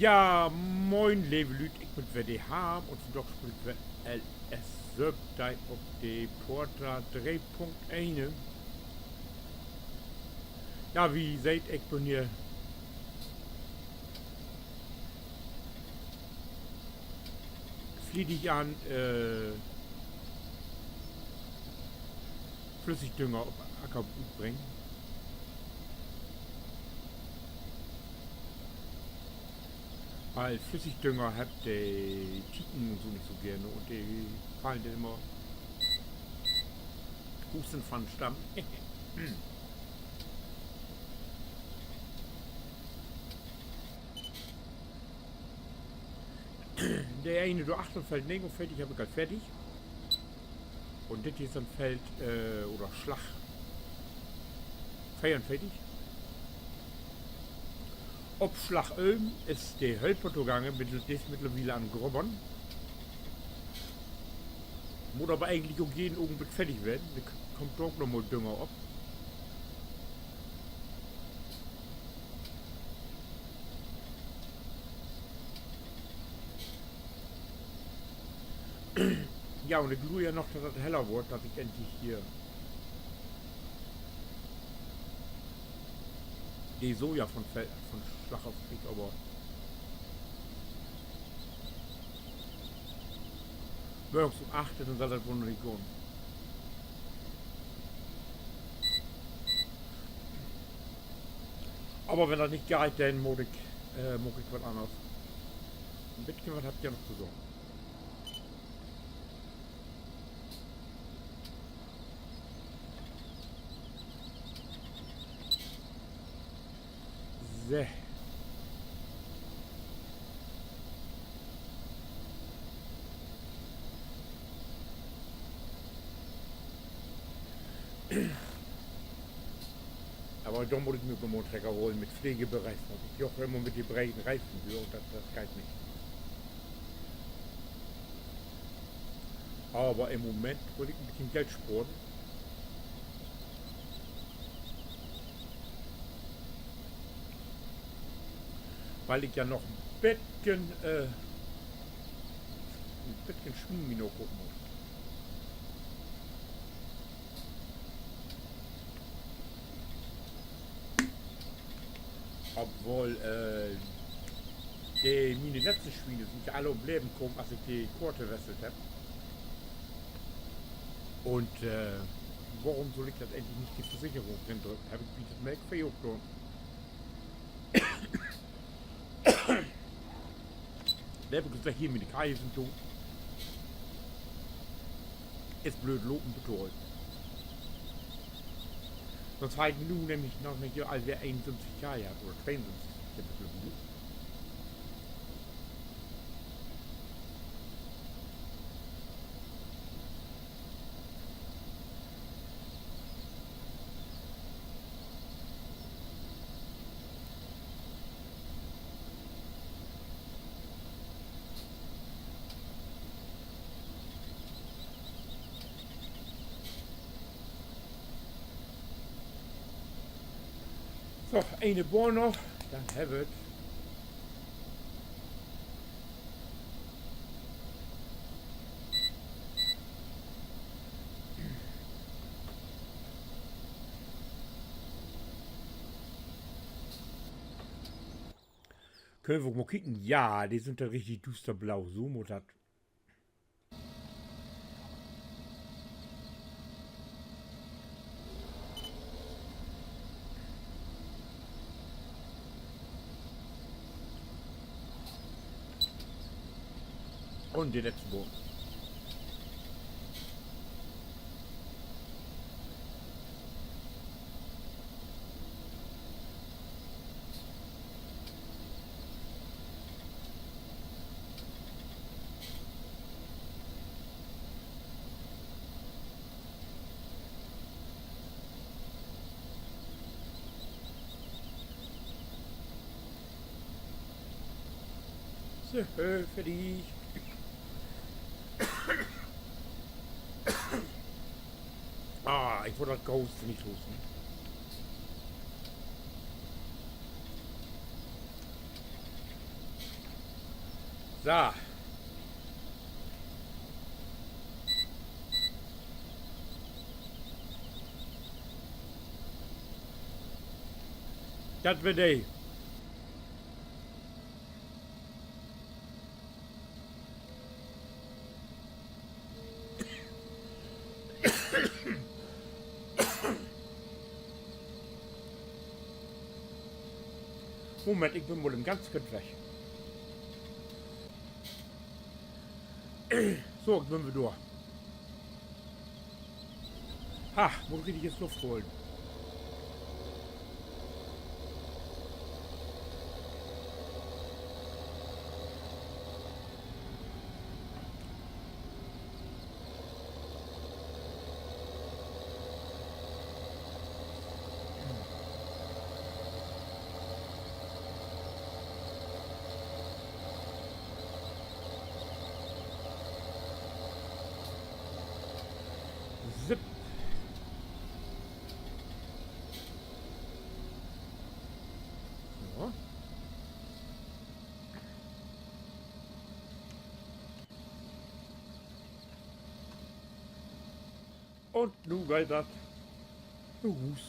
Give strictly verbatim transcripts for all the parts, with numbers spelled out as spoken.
Ja, moin, leve Lüüd, ik bün weer de Harm un vandaag speel ik weer L S söventeihn op de Porta dree Punkt een. Ja, wie seht, ik bün hier fliedig an, äh, Flüssigdünger op Acker utbringen. Wiel Flüssigdünger hebbt de Tieken un so nich so geern un de fallen denn immer hustend van Stamm. De ene dor achtern, Feld negenunveertig, heff ik al fertig. Un dit hier is denn Feld, äh, oder Slag veerunveertig. Op Slag ölven is de Hölper togangen, middel-, de is mittlerwiel an Grobbern. Mutt aver egentlich ok jeden Ogenblick fertig weren. Dor k-, kummt dor ok noch mal Dünger op. Ja, un ik luur ja noch, dat dat heller word, dat ik endlich hier de Soja van Fel-, van Slag af krieg, aver mörgens üm acht, denn sall dat woll noch nich gahn. Aver wenn dat nich geiht, denn mutt ik, äh, maak ik wat anners. En bitken wat hebb ik ja noch to doon. So. Aver dor mutt ik mi ok noch mal en Trecker holen mit Pflegebereich, want ik joch immer mit de breden Reifen dör un dat, dat geiht nich. Aver in'n Moment will ik en beten Geld sporen. Wiel ik ja noch en beten, äh, en beten Swien mi nakopen mutt. Obwohl, äh, de, miene letzten Swien sünd ja alle üm Leven kamen, as ik de Koort wesselt hebb. Un, äh, worüm sull ik dat egentlich nich de Versicherung rindrücken? Heff ik bi dat Melkveh ok doon. Dor heff ik seggt, hier, miene Keih sünd doot. Is blööd lopen, betahlt. Sünst harr ik nu nämlich noch nich al weer eenunföfftig Keih hatt oder tweeunföfftig, ik heff mittlerwiel. So, ene Boor noch, denn hebb wi 't. Köönt wi ok mal kieken. Ja, de sünd ja richtig düsterblau. So mutt dat. Un de letzte Boor. So, äh, fertig. Ah, ik wull dat Ghost nich los, ne? Dor. Dat weer de. Moment, ik bün mal even ganz kort weg. So, ik bün weer dor. Ha, mutt richtig Luft holen. Sipp. So. Un nu geiht dat na Huus.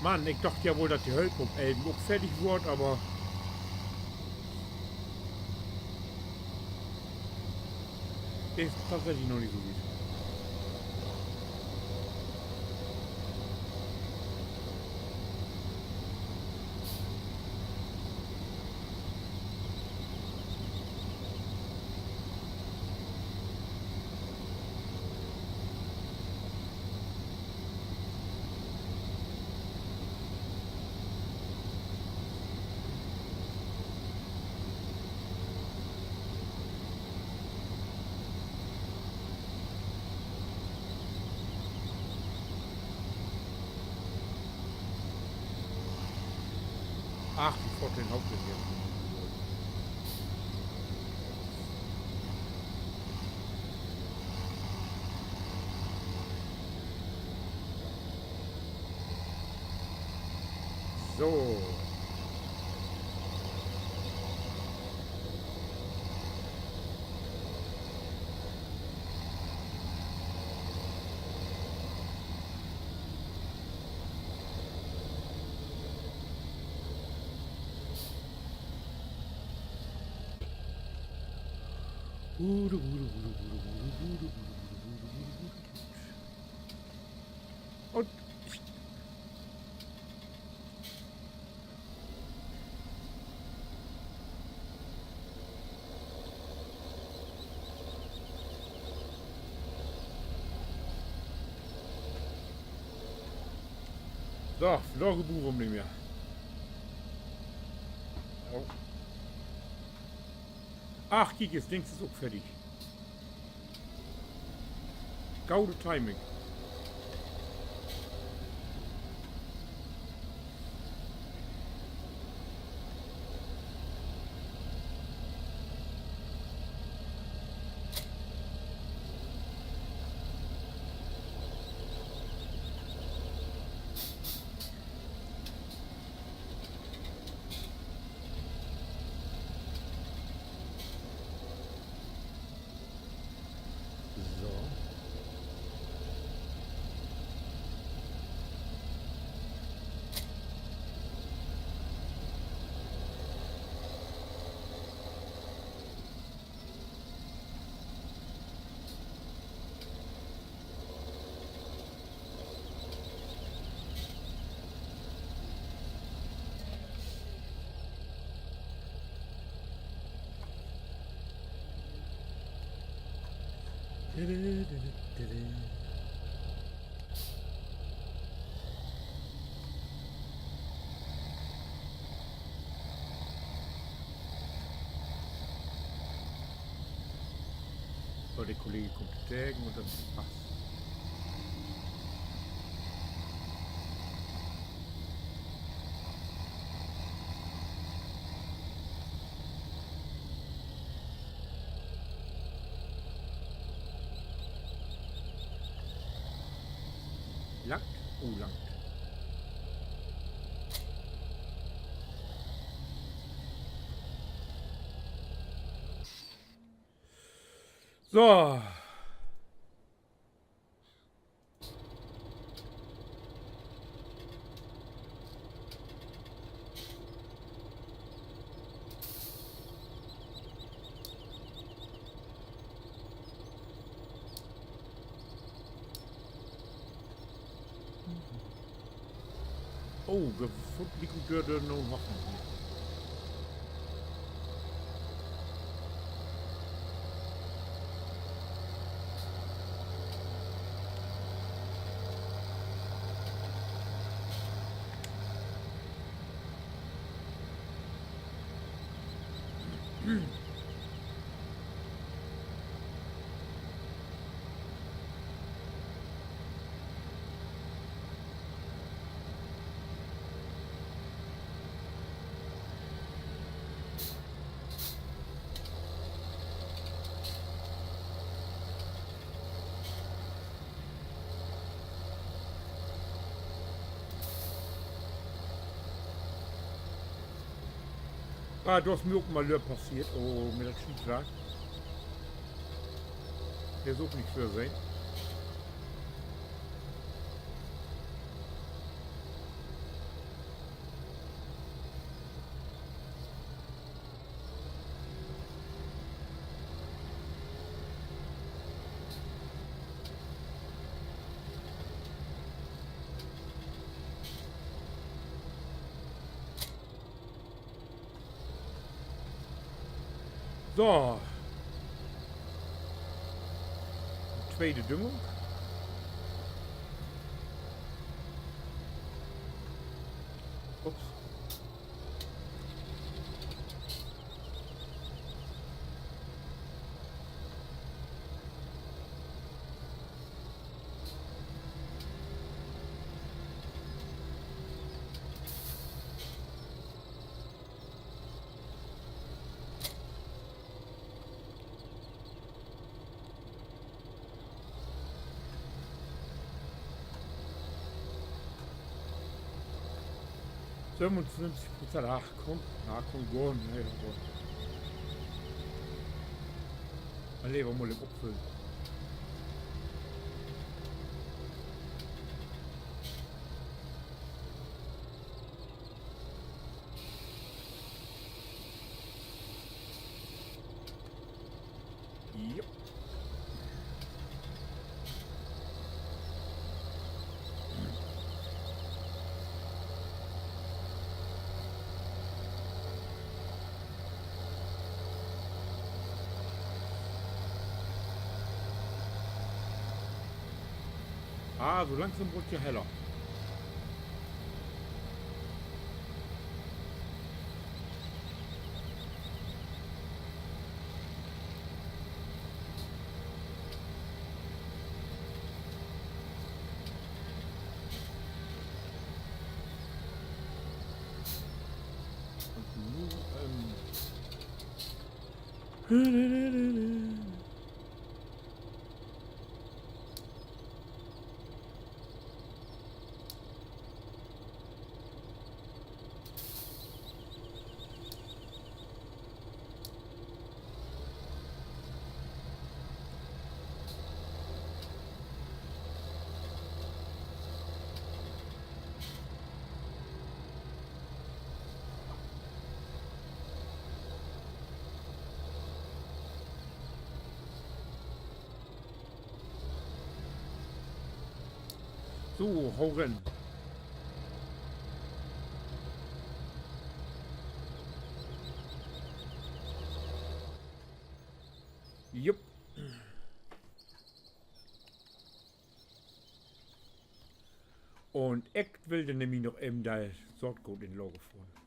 Mann, ik docht ja woll, dat de Höhl op Elven ok fertig word, aver de is tatsächlich noch nich so wiet. Ach, wi fohrt den Hauptweg hier. So. Un so, vandaag bruukt wi 'm nich mehr. Oh. Ach, kiek, dat Dings is ok fertig. Gode Timing. So. So, de Kolleeg kummt tegen un denn passt. Oh, langt. So. Oh, dor ward gliek en Döör, Döör noch open hier. Ah, dor is mi ok mal Lör passeert. Oh, mit dat Schietwark. De is ok nich vörsehn. So. Tweede Düngung. Ups. Sövenunzwintig Prozent. Ach, kumm. Ja, kumm, gor, nee, gor. Allee, wi mööt em opfüllen. Jup. Ah, so langsam warrt dat ja heller. Un nu, ähm, So, hau rin. Jup. Un ik will denn nämlich noch even dat Saatgoot in Lager fohren.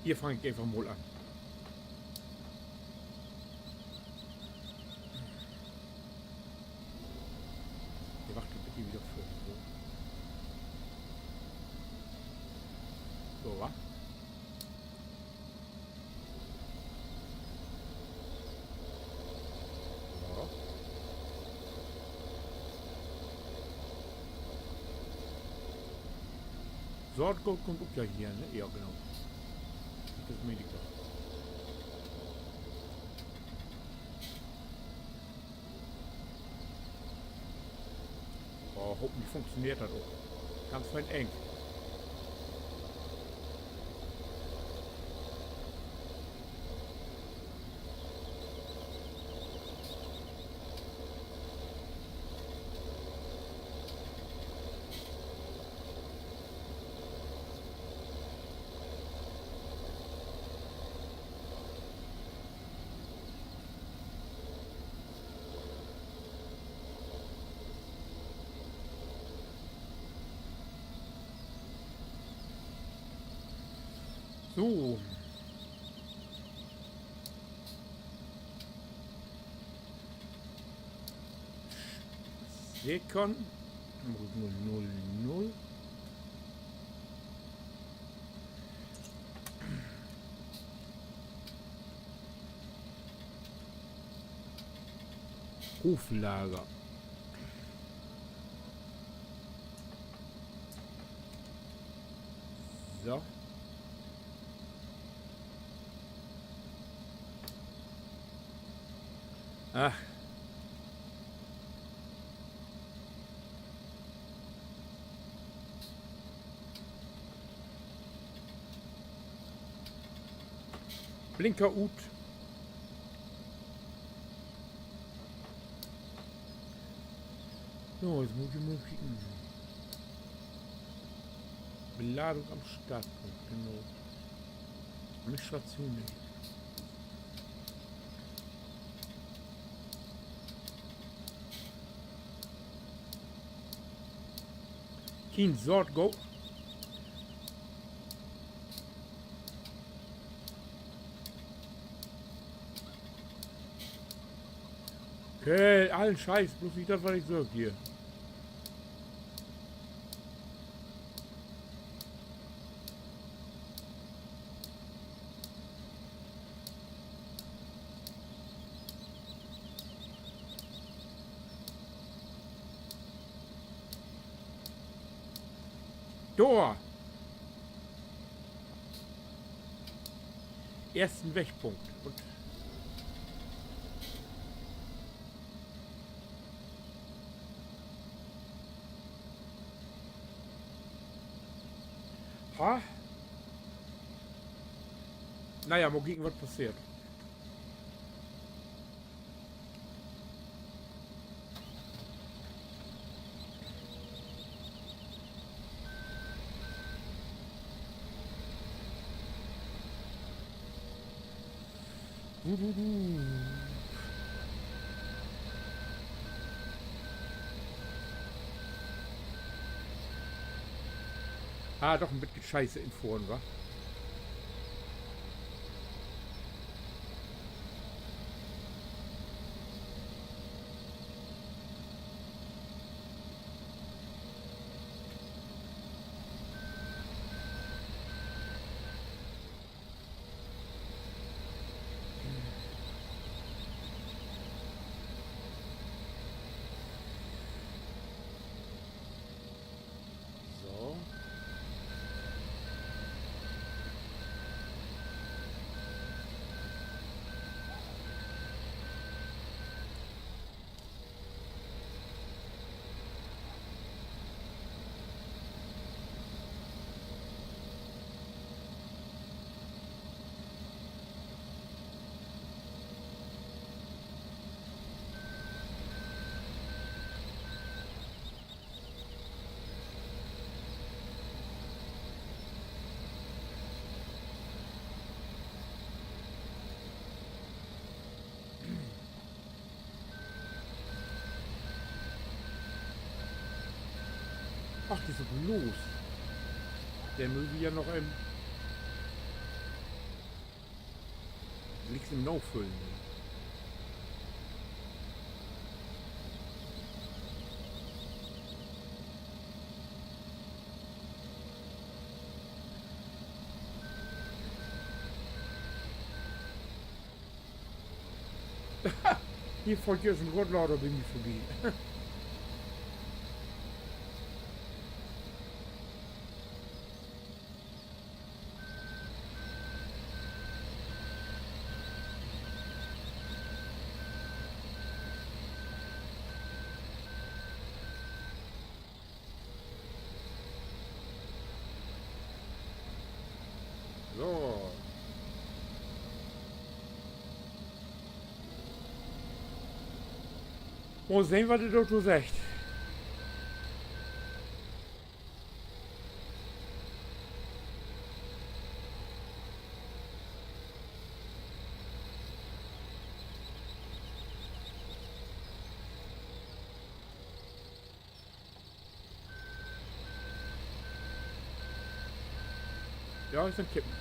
Hier fang ik eenfach mal an. De wacht, bit de wedder vör. So, wa? Ja. Saatgoot kummt ok ja hier, ne? Ja, genau. Dat meen ik doch. Oh, hopentlich funktioneert dat ok. Ganz fein eng. So. Sekon. Denn bruuk ik null, null, null. Hoflager. So. Ach. Blinker ut. So, nu mutt ik mal kieken. Beladung am Startpunkt, genau. Missstation nich. Keen Saatgoot. Okay, allen Scheiß, bloots nich dat, wat ik söök hier. Dor! Eersten Wegpunkt. Un ha? Na ja, mal kieken, wat passeert. Du, du, du. Ah, doch en beten scheiße infohren, wa? So. Ach, de is ok los. De mööt wi ja noch even Nix im Nafüllen. Hier föhrt jüst en Radlader bi mi vörbi. So. Mal sehn, wat de dorto seggt. Ja, is en Kippen.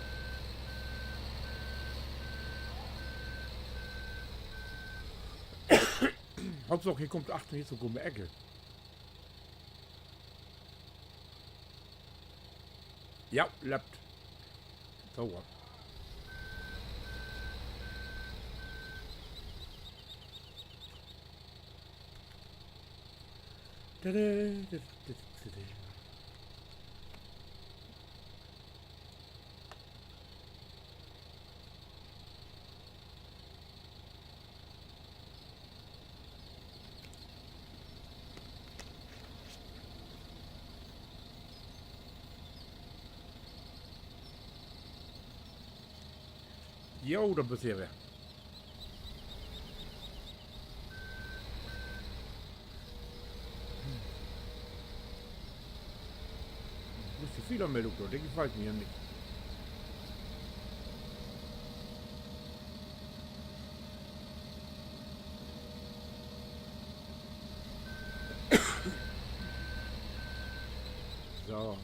Hauptsaak, hier kummt achtern nich so üm de Eck. Ja, löppt. So wat. Jo, dor büst du ja weer. Wo is de Fehlermeldung dor? De gefallt mi ja nich. So.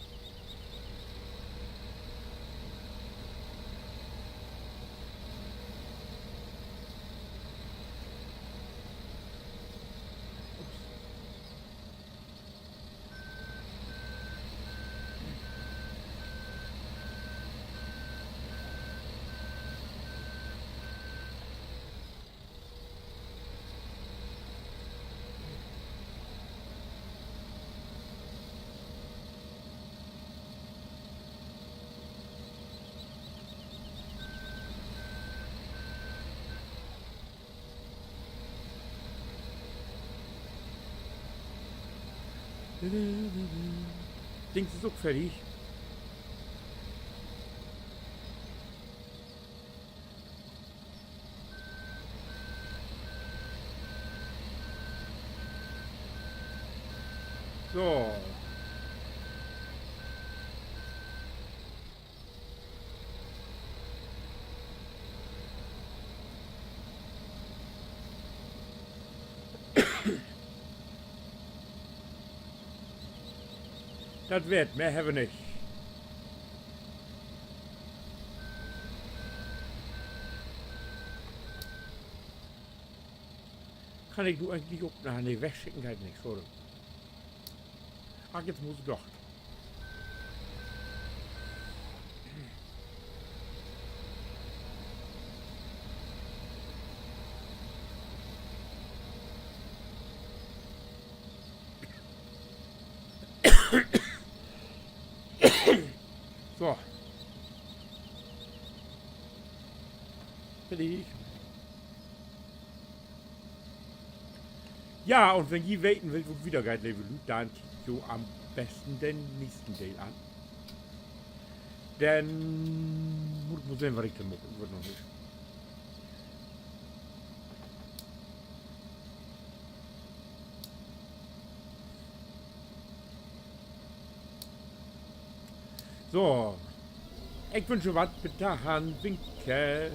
Dings is ok fertig. So. Dat weer 't, mehr hebbt wi nich. Kann ik nu egentlich ok, na nee, wegschicken geiht nich, sorry. Ach, jetzt muss ik doch. So. Fertig. Ja, un wenn ji weten wüllt, wo 't wiedergeiht, leve Lüüd, denn kiekt jo an'n besten den nächsten Deel an. Denn mutt ik mal sehn, wat ik denn maak. Ik weet noch nich. So. Ik wünsch jo wat, bit dorhen, winke.